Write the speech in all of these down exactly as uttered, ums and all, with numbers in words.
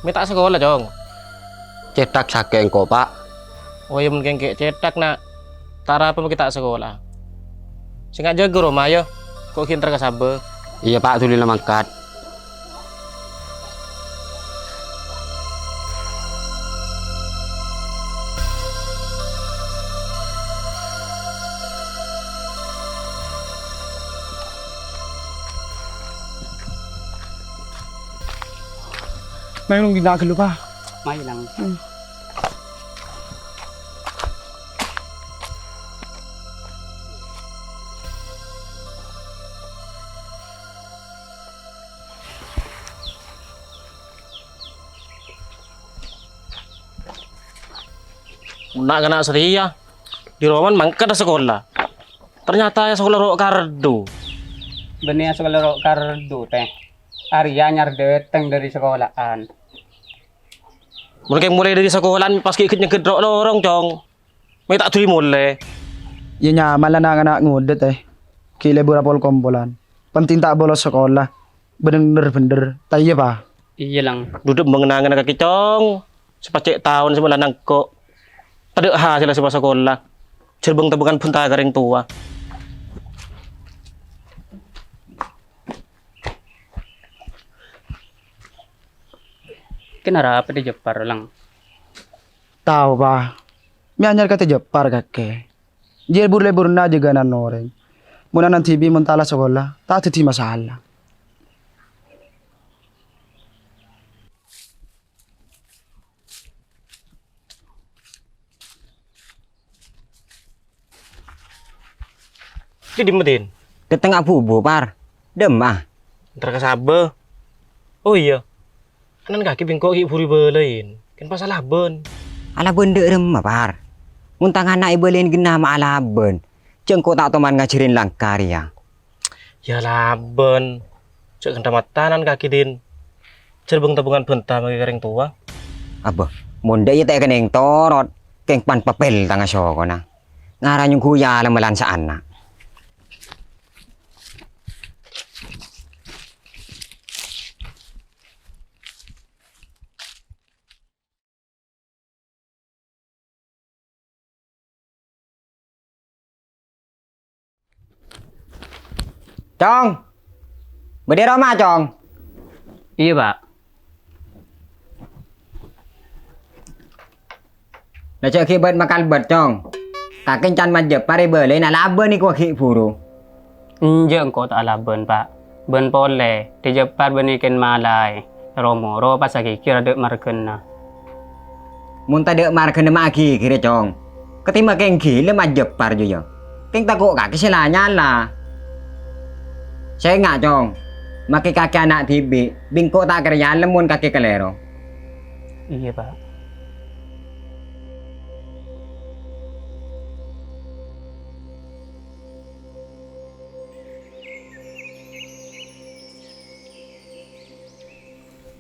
Mè' ta' sakola, Cong? Cèthak sakè' engko', Pa'. Oh, iyâ, mon kèng kè' cèthak, Na'. Ta' arapa mè' kè' ta' sakola. Sènga' jâgâ roma, yâ. Ko' ghi' entar ka sabâ. Iyâ, Pa', dhuli la mangkat. Mayu neng dinna' ghâllu, Pa. Mayu, Lang. Hmm. Na'-kana' satèya, di roman mangkat sakola. Ternyata sakola ro' kardu. Bânnè sakola ro' kardu, tè. Arèya nyar dâteng dâri sakola'an. Mon kèng molaè dâri sakola'an pas ghi' nyegghât ro'-lorong, Cong. Mè' ta' dhuli molè. Iyâ nyaman la na'-kana' ngodâ, tè. Ghi' lebur apol-kompolan. Penting ta' bolos sakola. Bhender-bhender. Ta' iyâ, Pa? Iyâ, Lang. Duduk mengenangan kaki, Cong. Sapacè' taon sè molaè nangko'. Tadâ' hasèlla sè pas sakola. Jhârbâng-tèrbângan bhunta ka rèng towa. Kèng arapa Dhi Jeppar, Lang? Tao, Pa. Mè' anyar ka Dhi Jeppar kakè. Jhâ' bur-leburra jâgânan orèng. Mon ana' dhibi' mon ta' la sakola, ta' dhâddhi masalah. Dhi dimma, Din? Dâteng abu-bu, Par. Dimma? Entar ka sabâ. Oh iyâ. Anan kakè bi' engko' ghi' buru èbâlâi. Kan pas alabân. Alabân dâ' remma, Par? Mon tang ana' èbâlâi ghenna ma' alabân. Jhâ' engko' ta' toman ngajhârin langka rèya. Yâ alabân. Jhâ' ghânta matanan kakè, Din. Jhârbâng-tèrbângan bhunta maghi ka rèng towa. Abbâ, mon dâ' iyâ ta' èkennèng torot, kèng pan pèpèl tang asokona. Ngara nyongghu yâ la mèlan saana. Cong! Bâdâ è roma, Cong? Iyâ, Pa'. La jhâ' ghi' bât makalbât, Cong. Kakè can majâ parèbâlâi na' labân èko ghi' buru. Enjâ' engko' ta' alabân, Pa'. Bân polè, Dhi Jeppar bânnè kèng malaè. Ro-moro pas aghigir adâ' marghâna. Mon tadâ' marghâna ma' aghigir, Cong. Katèmma kèng ghilâ ma' Jeppar, jâ, yâ. Kèng tako' kakè sè la nyala. Sènga', Cong. Makè kakè ana' dhibi', bi' engko' ta' kèra nyalem mon kakè kalèro. Iyâ, Pa'.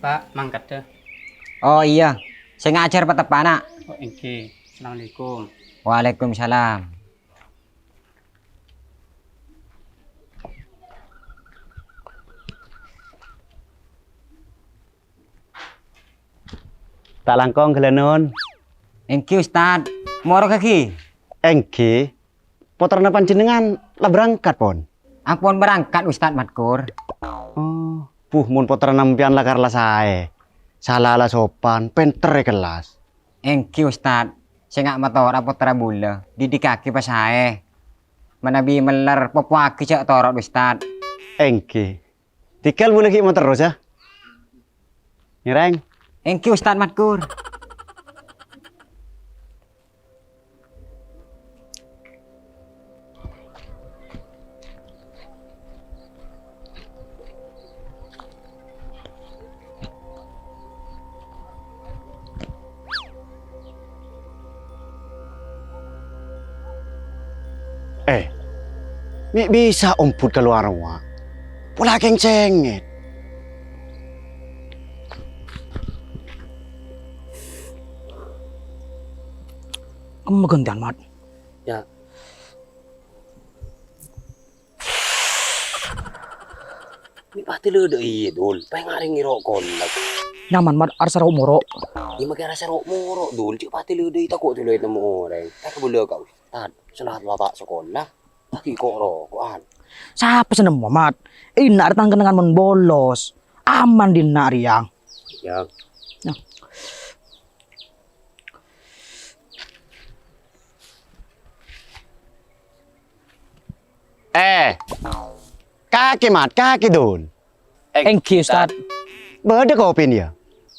Pa', mangkat, yâ. Oh, iyâ. Sè ngajhâr pateppa'na. Oh, èngghi. Assalamualaikum. Waalaikumsalam. Ta' langkong ghellâ' non. Èngghi, Ustad. Moro kakè? Èngghi. Pottrana panjhennengngan la berangkat, pon? Ampon berangkat, Ustad Matkur. Oh, buh, mon pottrana empèyan la kar la saè. Sala la sopan, pènter è kellas. Èngghi, Ustad. Sènga' matora pottra bulâ, didikaghi pasaè. Manabi mellèr, popoaghi jhâ' torot, Ustad. Èngghi. Tèghâl bulâ ghi' materros, yâ. Ngèrèng. Èngghi, Ustad Matkur. Eh, mè' bisa ombut kalowar rowa. Pola kèng cèngèt. Kemma ghântèyan, Mat. Yâ. Mè' pati lè dâ' iyâ, Dul. Pènga' rèng ngèro' kolak. Nyaman, Mat, arassa ro'-moro'. Iyâ, makè arassa ro'-moro', Dul. Cè' patè lè dâi tako' dulu ètemmo orèng. Èkabâlâ ka ustad. Sala ta' sakola. Lagi ko'-roko'an. Sapa sè nemmo, Mat? Enna' rè tang kennengngan mon bolos. Aman dinna' rèya. Yâ. Nah. Eh, kakè, Mat, kakè, Dul. Èngghi, Ustad. Bâdâ kopi, yâ?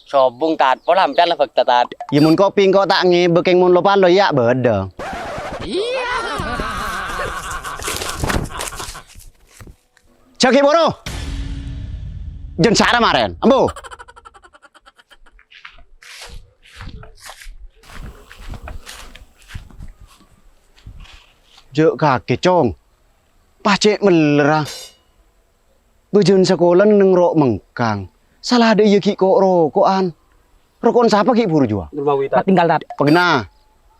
Sobung, Tad. Pola ampèyan la bâkta, Tad. Yâ, mon kopi engko' ta' ngèbâ kèng mon lo-palo, yâ, bâdâ. Jâghi buru! Jân sara marèn, ambu! Jâ' kakè, Cong. Pas cè' mellèra. Bâjân sakola neng ro' mengkang. Sala dâ' iyâ ghi' ko'-roko'an. Roko'na sapa ghi' buru jâwâ? Mat tinggal, Tad. Pagna.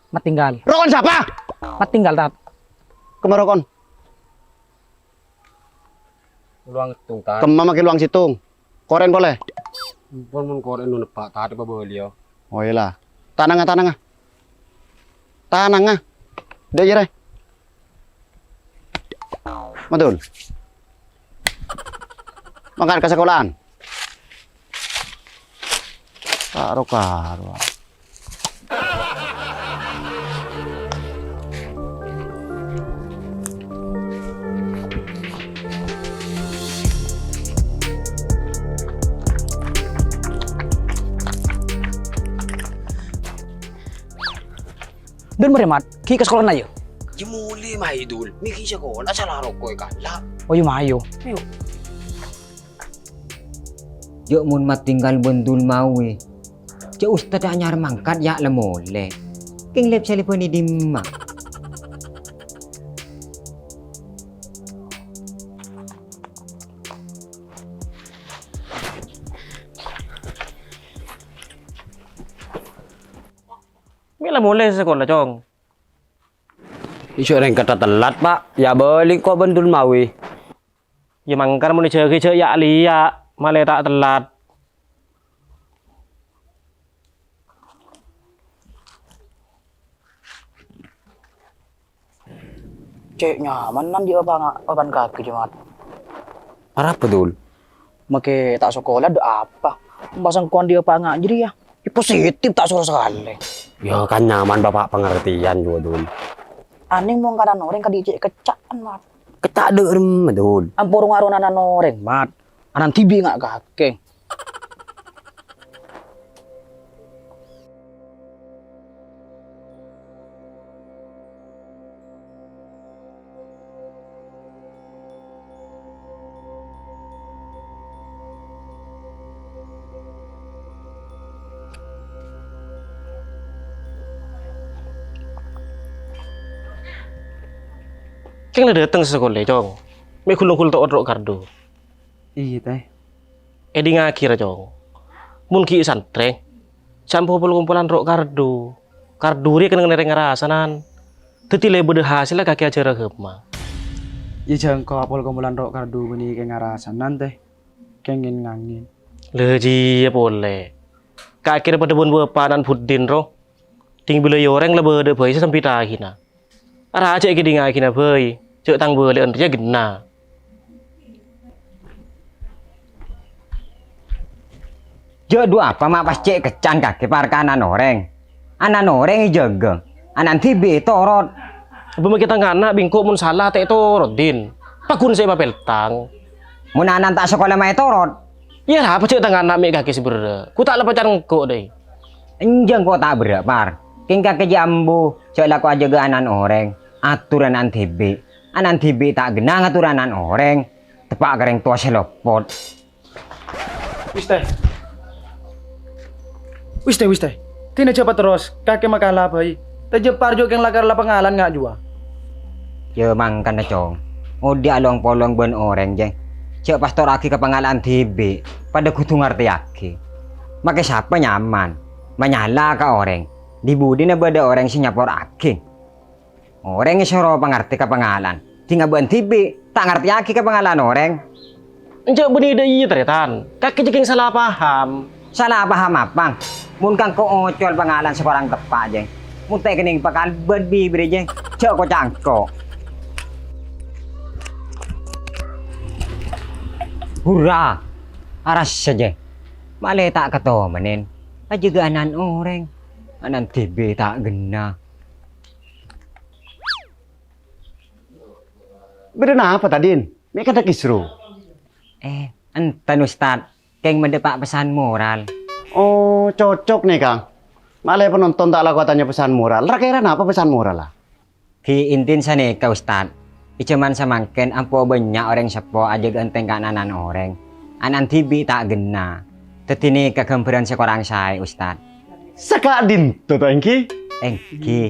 Mat tinggal. Roko'na sapa? Mat tinggal, Tad. Kemma roko'na? Luwang sèttong, Tad. Kemma makè luwang sèttong? Korèn polè. Ampon, mon korèn noneppa', Tad, pabâliyâ. Oh, iyâ la. Tanangnga, tanangnga. Tanangnga. Dâ' iyâ rè. Madul. Mangkat ka sakola'an. Karo-karo. Dun marè, Mat, ghi' ka sakolana, yâ? Yâ molè, mayu, Dul. Mè' ghi' sakola, sala roko' èkala'. Oh, yâ, mayu. Ayo. Jâ' mon Mat tinggal bân Dul mayu, jâ' ustad anyar mangkat, yâ, la molè. Kèng lep-salèbân è dimma? Mè' la molè sakola, Cong. Iso rèng kata telat, Pak. Yâ bâli' ko' bân Dul mayu. Yâ mangkana mon èjâgâ jâ' yâ' lèya', malè ta' telat. Cè' nyamanan dhi' apa nga-, papan kakè, Mat. Arapa, Dul? Makè ta' sakola dâ' apa? Pas engko' dhi' apa nga' jârèya? Yâ positif, ta' soro sakalè. Yâ, kan nyaman Bapak pengertian jâwâ, Dul. Anèng mon ka anan orèng kadhi' cè' kecca'an, Mat. Kecca' dâ' remma, Dul? Ampon ro-ngarowa anan orèng, Mat. Anan dhibi' nga' kakè. Kèng la dâteng sè sakolè, Cong. Mè' ghul-ongghulan to'ot ro' kardhu. Iyâ, Tè. Èdingngaghi, ra, Cong. Mon ghi' santrè, jhâ' ampo pol-kompolan ro' kardhu. Kardhu rèya kennengnganna rèng arasanan. Dhâddhi la bâdâ hasèlla kakè ajhâr aghâma. Iyâ, jhâ' engko' pol-kompolan ro' kardhu bânnè kèng arasanan, Tè. Kèng ngen-ngangen. La jiyâ polè. Kakè rèya padâ bân bapa'na Budin, ro. Ding bilâ orèng la bâdâ bhâi sè sambi tahinna. Ara jhâ' èkèdingngaghi bhâi, jhâ' tang bâli'ân rèya ghenna. Jhâ' dhu apa ma' pas cè' kecca'an kakè parkara anan orèng. Anan orèng èjâgâ, anan dhibi' ètorot. Bâ makè tang ana' bengko mon sala ta' ètorot, Din. Paghun sè èpapèltang. Mon anan ta' sakola ma' ètorot. Yâ, apa jhâ' tang ana' mè' kakè sè berrâ'? Ghu ta' la pacar engko', dâi. Enjâ' engko' ta' berrâ', Par. Kèng kakè jhâ' ambu, jhâ' lako ajâgâ anan orèng. Ator anan dhibi'. Anan dhibi' ta' ghenna ngator anan orèng. Teppa' ka rèng towa sè lopot. Wis, Tè. Wis, Tè, wis, Tè. Dinah jhâ' paterros, kakè makala bhâi. Tè jhâ' Par jhâ' kèng lakar la pangalan nga' jhuwa. Yâ, mangkana, Cong. Odi' along-polong bân orèng, jhâ'. Jhâ' pas torraghi ka pangala'an dhibi', padâ kodhu ngartèyaghi. Makè sapa nyaman, manyala ka orèng, dhi-budhina bâdâ orèng sè nyaporraghi. Orèng èsoro pangartè ka pangala'an, ding abâ'na dhibi' ta' ngartèyaghi ka pangala'an orèng. Enjâ' bânnè dâ' iyâ, tarètan. Kakè jhâ' kèng sala paham. Sala paham apa? Mon kan ko' ocol pangalan sè korang teppa', Jeng. Mon ta' kennèng pakalbât bibirra, Jeng. Jhâ' ko-cangko. Hurra! Arassa, Jeng. Malè ta' katomennèn. Ajâgâ ana'na orèng. Ana'na dhibi' ta' ghenna. Bâdâ napa, Tadin? Mè' kadhâ' kisru? Eh, enten, Ustad. Kèng mandhâpa' pesan moral. Oh, cocok nè, Kang. Malè penonton ta' lako atanya pesan moral. Ra-kèra napa pesan moral, la? Ghi' intin sanèka, Ustad. È jhâman samangkèn ampo bânnya' orèng seppo ajâgâ'ân tèngka'na ana'na orèng. Ana'na dhibi' ta' ghenna. Dhâddhi nèka ghâmbhârân sè korang saè, Ustad. Saka'dinto ta' èngghi? Èngghi.